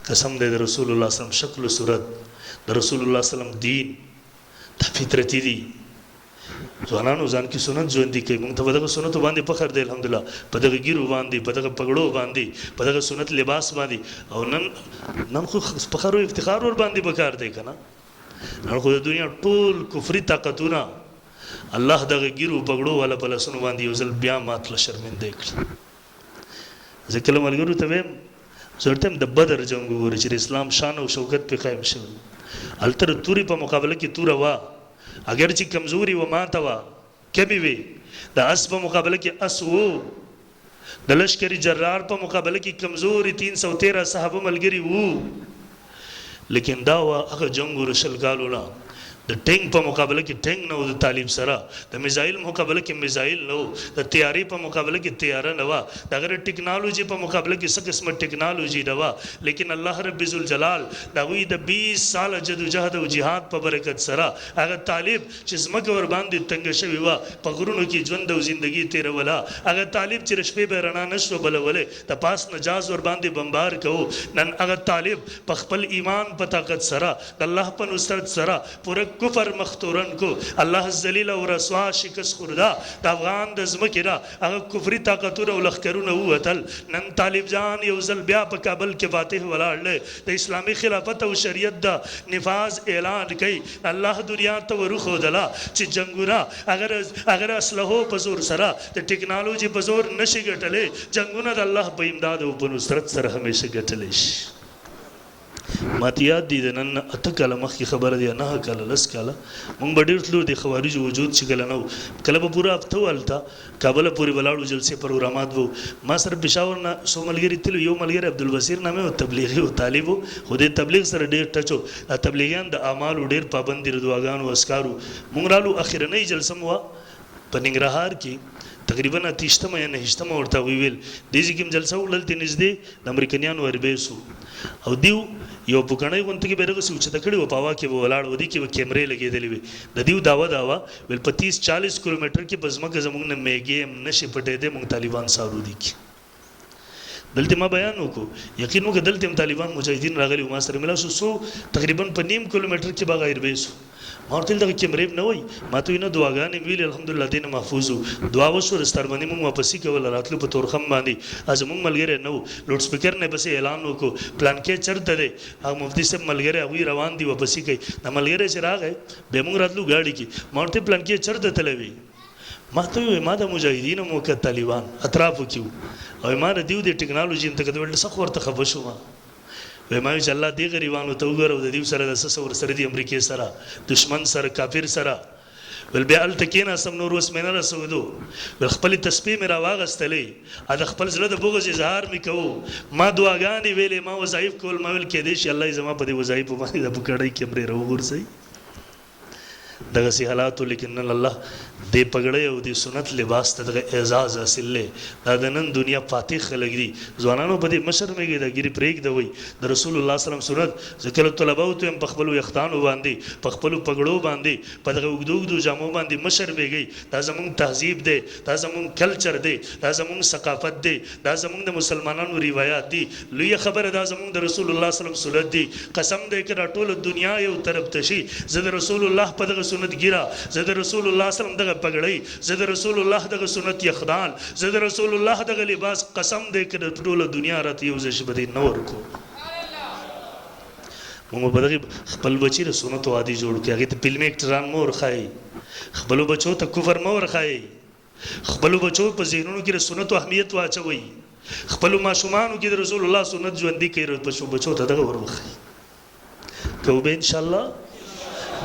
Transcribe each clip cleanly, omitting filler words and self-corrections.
قسم دی د رسول الله صلی الله علیه وسلم شکل و صورت، د رسول الله صلی الله علیه وسلم دین دا فطرتي دي. ځوانانو ځان کې سنت ژوندي کوي، مونږ ته په دغه سنتو باندې فخر دی الحمدلله، په دغه ګیرو باندې، په دغه پګړو باندې، په دغه سنت لباس باندې. او نن نن خو فخر او افتخار ور باندې پکار دی کنه. نن خو د دنیا ټول کفري طاقتونه الله دغه ګیرو پګړو والا په لاسونو باندې یو ځل بیا مات له شرمنده کړ. زه کله ملګرو ته ویم، زه ورته وایم د بدر جنګ وګورئ چې د اسلام شان او شوکت پرې قایم شوی و. هلته د تورې په مقابله کې توره وه، اګر چې کمزوري وه، ماته وه، کمې وې. د اس په مقابله کې اس و، د لشکر جرار په مقابله کې کمزوري 313 صحابه ملګري وو، لیکن دا وه هغه جنګ و د 20 کالو نه. د ټینک په مقابله کې ټینک نه و د طالب سره، د میزایل مقابله کې میزایل نه و، د طیارې په مقابله کې طیاره نه وه، د هغه د ټکنالوژي په مقابله کې څه قسمه ټکنالوژي نه وه، لیکن الله رب ذوالجلال د هغوی د 20 ساله جدوجهد او جهاد په برکت سره هغه طالب چې ځمکه ورباندې تنګه شوې وه، په غرونو کې ژوند او زندګي تېروله، هغه طالب چې د شپې به یې رڼا نه شوه بلولی، د پاس نه جاز ورباندې بمبار کوو، نن هغه طالب په خپل ایمان په طاقت سره، د الله په نصرت سره پوره کفر مخ تورن کو، الله ذلیل او رسوا شکست خورده د افغان د ځمکې نه هغه کفري طاقتونه او لښکرونه ووتل، نن طالب جان یو ځل بیا په کابل کې فاتح ولاړ دی، د اسلامي خلافت او شریعت د نفاذ اعلان کوي، الله دنیا ته وروښودله چې جنګونه هغه د اسلحو په زور سره د ټکنالوژي په زور نشي ګټلی، جنګونه د الله په امداد او په نصرت سره همیشه ګټلی شي. ماته یاد دي د نن نه 8 کاله مخکې خبره ده یا 9 کاله 10 کاله، مونږ به ډېر تلو، د خوارجو وجود چې کله نه و، کله به پوره هفته وه هلته کابل پورې به لاړو، جلسې پروګرامات به وو. ما سره پېښور نه څو ملګري تللي، یو ملګری عبدالبصیر نامه و، تبلیغي و، طالب و، خو د تبلیغ سره ډېر ټچ و. دا تبلیغیان د اعمالو ډېر پابند دي، د دعاګانو اذکارو. مونږ رالو، اخرنۍ جلسه مو وه په ننګرهار کې، تقریبا اتیشتمه یا نهشتمه ورته هغوی ویل. دې ځای کې هم جلسه وکړه، هلته نږدې د امریکنیانو اربیس و او دیو یو پوکڼۍ غونته کې به دغسې اوچته کړې وه، په هوا کې به ولاړ و، دې کې به کیمرې لګېدلې وې. د دیو دعوه دا وه، ویل په 30 40 کیلومتر کې په ځمکه زموږ نه میږی هم نه شي پټېدی، موږ طالبان څارو دې کې. دلته ما بیان وکړو، یقین وکړه دلته هم طالبان مجاهدین راغلي وو، ما سره ملاو شو، څو تقریبا په نیم کیلومتر کې به هغه ایربیس و. ما ورته ویل دغه کیمرې نه وای، ما ته وی نه دعاګانې مې ویلې، الحمدلله دې نه محفوظ وو. دعا وشوه، دستاربندي مونږ واپسي کوله، راتلو په تورخم باندې زمونږ ملګری نه وو، لوډ سپیکر نه یې پسې اعلان وکړو پلانکی چرته دی، هغه مفتي صاحب ملګری هغوی روان دي واپسي کوي. دا ملګری چې راغی بیا مونږ راتلو ګاډي کې، ما ورته ویل پلانکی چرته تللی وي؟ ما ته وویل ما د مجاهدینو مو که طالبان اطرافو کې وو او ما د دیو د ټکنالوژي هم ته کتل، سخت ورته خفه شوم. وای ما چې الله دې غریبانو ته وګوره او د دیو سره د څه ورسره دي، امریکې سره، دشمن سره، کافر سره. ول بیا هلته کېناستم، نور وس مې نه رسېدو. ول خپلې تسپې مې راواغستلې، د خپل زړه د بغض اظهار مې کوو، ما دعاګانې ویلې، ما وظایف کول، ما ویل کېدای شي الله یې زما په دې وظایفو باندې د پکړۍ کیمرې راوغورځوي. دغسې حالاتو، لیکن نن الله دې پګړۍ او دې سنت لباس ته دغه اعزاز حاصل دی. دا د نن دنیا فاتح خلک دي. ځوانانو په دې مه شرمېږئ، دا ږیرې پرېږدوئ، د رسول الله صلی الله علیه وسلم سنت. زه کله طلباو ته وایم په خپلو ویښتانو باندې، په خپلو پګړو باندې، په دغه اوږدو اوږدو جامو باندې مه شرمېږئ، دا زموږ تهذیب دی، دا زموږ کلچر دی، دا زموږ ثقافت دی، دا زموږ د مسلمانانو روایات دي، لویه خبره دا زموږ د رسول الله صلی الله علیه وسلم سنت دي. قسم دی که دا ټوله دنیا یو طرف ته شي، زه د رسول الله په دغه سنت ږیره، زه د رسول الله صلی الله علیه وسلم دغه پګړۍ، زه د رسول الله دغه سنت یخدان، زه د رسول الله دغه لباس، قسم دی که د ټوله دنیا راته یو ځای شي به دې نه ورکوم. موږ به دغه خپل بچي د سنتو عادي جوړ کړو، هغې ته فلمي اکټران مه ورښایئ، خپلو بچو ته کفر مه ورښایئ، خپلو بچو په ذهنونو کې د سنتو اهمیت واچوئ، خپلو ماشومانو کې د رسول الله سنت ژوندي کړئ، بچو ته دغه ور وښیئ. کوو به انشاءالله.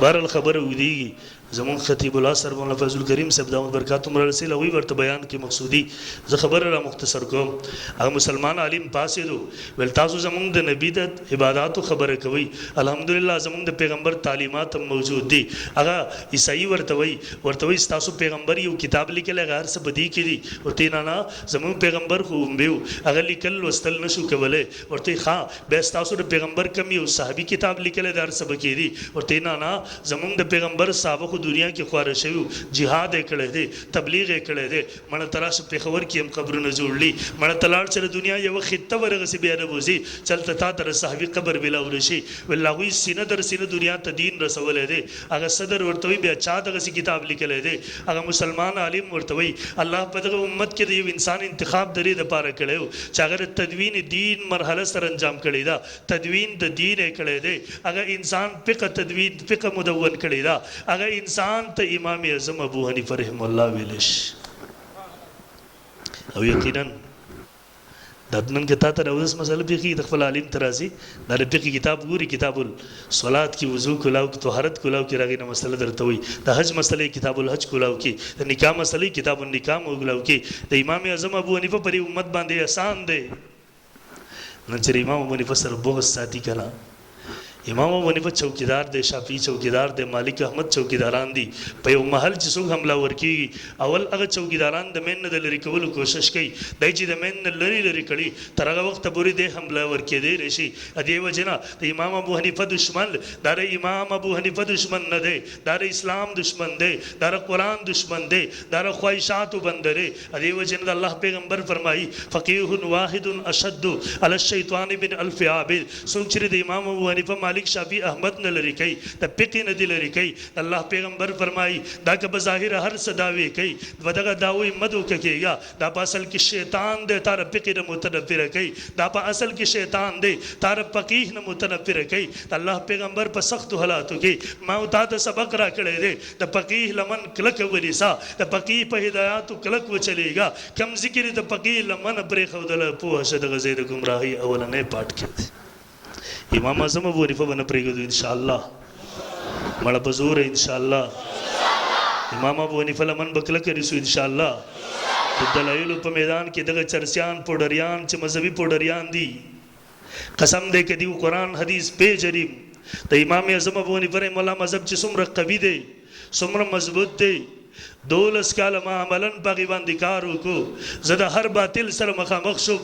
بهرحال خبره اوږدېږي. زموږ خطیب العصر مولانا فضل الکریم صاحب دامت برکاتهم را رسېل، هغوی ورته بیان کې مقصودي، زه خبره را مختصر کوم. هغه مسلمان عالم پاڅېدو، ویل تاسو زموږ د نبي د عباداتو خبره کوئ، الحمدلله زموږ د پیغمبر تعلیمات هم موجود دي. هغه عیسايي ورته وایي، ورته وایي ستاسو پیغمبر یو کتاب لیکلی، هغه هر څه په دې کې دي. ورته وایي نه نه، زموږ پیغمبر خو امبي و، هغه لیکل لوستل نه شو کولی. ورته وایي ښه، بیا ستاسو د پیغمبر کوم یو صحابي کتاب لیکلی، دا هر څه پکې دي. ورته وایي نه نه، زموږ د پیغمبر صحابه خو دنیا کې خواره شوي وو، جهاد یې کړی دی، تبلیغ یې کړی دی. مړه ته راشه پېښور کې هم قبرونه جوړ دي، مړه ته لاړ شه د دنیا یوه خطه ورغسې بیا نه بوځي چې هلته تا ته د صحابي قبر ملاو نه شي. ویل هغوی سینه در سینه دنیا ته دین رسولی دی. هغه صدر ورته وایي بیا چا دغسې کتاب لیکلی دی؟ هغه مسلمان عالم ورته وایي الله په دغه امت کې د یو انسان انتخاب د دې لپاره کړی و چې هغه د تدوین دین مرحله سره انجام کړې ده، تدوین د دین یې کړی دی، هغه انسان فقه تدوین فقه مدون کړې ده، هغه انسان ته امام اعظم ابو حنیفه رحمه الله ویلی شي. او یقینا دا نن که تا ته د اودس مسله پېښېږي د خپل عالم ته راځي، دا د فقې کتاب ګوري، کتاب الصلات کې وضو کولاو کې طهارت کولاو کې راغی نه مسله درته وایي، د حج مسله کتاب الحج کولاو کې، د نکاح مسله کتاب النکاح کولاو کې. د امام اعظم ابو حنیفه پر امت باندې احسان دی. نن چې امام ابو حنیفه سره بغض ساتي که نه، امام ابو حنیفه چوکیدار دی، شافعي چوکیدار دی، مالک احمد چوکیداران دي. په یو محل چې څوک حمله ورکیږي اول هغه چوکیداران د مین نه د لرې کولو کوشش کوي. دی چې د مین نه لرې لرې کړي تر هغه وخته پورې دی حمله ورکېدی نه شي. دې وجې نه د امام ابو حنیفه دشمن دا د امام ابو حنیفه دشمن نه دی، دا د اسلام دشمن دی، دا د قرآن دشمن دی، دا د خواهشاتو بنده دی. دې وجې نه د الله پیغمبر فرمایي فقیه واحد اشد علی الشیطان من الف عابد. څوک چې د امام ابو حنیفه، مالک، شافعي، احمد نه لرې کوي، د فقې نه دې لرې کوي، د الله پیغمبر فرمایي دا که په ظاهره هر څه دعوې کوي په دغه دعوې مه دوکه کېږه، دا په اصل کې شیطان دی تا د فقې نه متنفره کوي، دا په اصل کې شیطان دی تا د فقیه نه متنفره کوي. د الله پیغمبر په سختو حالاتو کې ما او تا ته سبق راکړی دی، د فقیه لمن کلکه ونیسه، د فقیه په هدایاتو کلک وچلېږه. کوم ذکر یې د فقیه لمنه پرېښودله پوه شه دغه ځای د ګمراهۍ اولنی پاټ کې دی. امام اعظم ابو حنیفه به نه پرېږدو ان شاء الله، مړه په زوره ان شاء الله. امام ابو حنیفه لمن به کلکه نیسو ان شاء الله. د دلایلو په میدان کې دغه چرسیان پوډریان چې مذهبي پوډریان دي، قسم دی که دیو قرآن حدیث پیژنیم، د امام اعظم ابو حنیفه رحمه الله مذهب چې څومره قوي دی، څومره مضبوط دی، 12 کاله ما عملاً په هغې باندې کار وکړو، زه د هر باطل سره مخامخ شوم،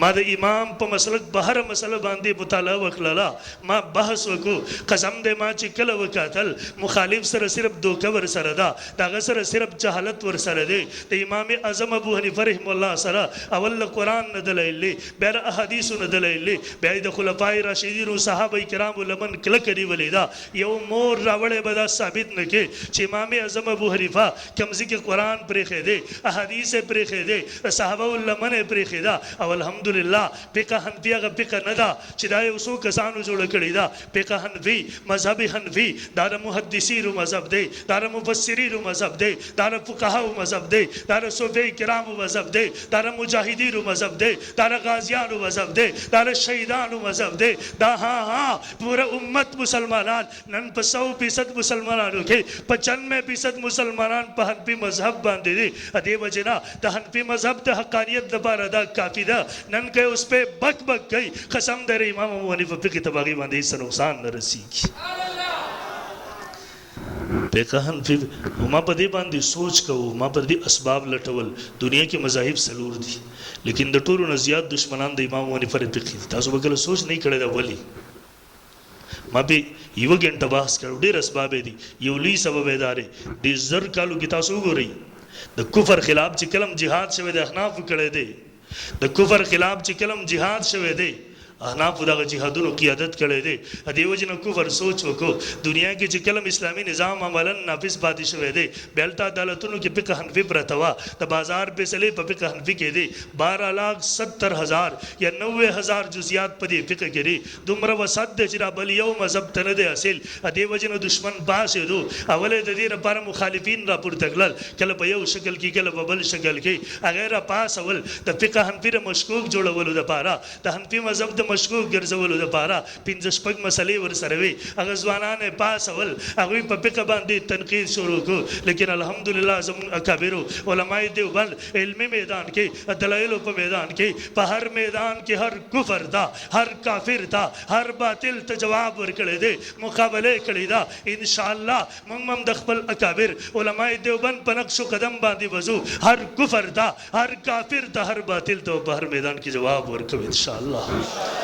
ما د امام په مسلک په هره مسله باندې مطالعه وکړله، ما بحث وکړو، قسم دی ما چې کله وکتل مخالف سره صرف دوکه ورسره ده، د هغه سره صرف جهالت ورسره دی. د امام اعظم ابو حنیفه رحمه الله سره اول له قرآن نه دلایل دی، بیا د احادیثو نه دلایل دی، بیا یې د خلفای راشدینو صحابه کرامو لمن کلکه نیولې ده. یو مور راوړی به دا ثابت نه کړي چې امام اعظم ابو حنیفه کوم ځای کې قرآن پرېښی دی، احادیث یې پرېښی دی، د صحابه وو لمنه یې پرېښې ده. او الحمدلله فقه حنفي هغه فقه نه ده چې دا یو څو کسانو جوړه کړې ده. فقه حنفي، مذهب حنفي دا د محدثینو مذهب دی، دا د مفسرینو مذهب دی، دا د فقهاو مذهب دی، دا د صوفیه کرامو مذهب دی، دا د مجاهدینو مذهب دی، دا د غازیانو مذهب دی، دا د شهیدانو مذهب دی. دا ها ها پوره امت مسلمانان نن په 100% مسلمانانو کې 95% مسلمانان په حنفي مذهب باندې دي. دې وجې نه د حنفي مذهب د حقانیت لپاره دا کافي ده. نن که یو سپی بک بک کوي قسم دی امام ابو حنیفه فقې ته په هغې باندې هېڅ نقصان نه رسېږي. فقه حنفي ما په دې باندې سوچ کوو، ما پر دې اسباب لټول. دنیا کې مذاهب څلور دي، لیکن د ټولو نه زیات دشمنان د امام ابو حنیفه د فقې دي. تاسو به کله سوچ نه کړی دا ولې؟ ما په یوه ګنټه بحث کړو، ډېر اسباب دي. یو لوی سبب یې دا دی، دې 1000 کالو کې تاسو وګورئ د کفر خلاف چې کلم جهاد شوی دی احنافو کړی دی، د کفر خلاف چې کلم جهاد شوی دی احنافو دغه جهادونو قیادت کړی دی. دې وجې نه کفر سوچ وکړو دنیا کې چې کلم اسلامي نظام عملا نافذ پاتې شوی دی، بیا هلته عدالتونو کې فقه حنفي پرته وه، د بازار فیصلې په فقه حنفي کې دي، 12,70,000 یا 90,000 جزئیات په دې فقه کې دي. دومره وسعت دی چې دا بل یو مذهب ته نه دی حاصل. دې وجې نه دشمن پاڅېدو، اول یې د دې لپاره مخالفین راپورته کړل، کله په یو شکل کې کله په بل شکل کې هغه یې راپاڅول د فقه حنفي د مشکوک جوړولو لپاره، د حنفي مذهب د مشکوک ګرځولو لپاره 5 شپږ مسلې ورسره وې، هغه ځوانان یې پاڅول، هغوی په فقه باندې تنقید شروع کړو. لیکن الحمدلله زموږ اکابرو علماء دیوبند علمي میدان کې، دلایلو په میدان کې، په هر میدان کې هر کفر ته، هر کافر ته، هر باطل ته جواب ورکړی دی، مقابله یې کړې ده. ان شاء الله موږ هم د خپل اکابر علماء دیوبند په نقش قدم باندې به ځو، هر کفر ته، هر کافر ته، هر باطل ته په هر میدان کې جواب ورکوو ان شاء الله.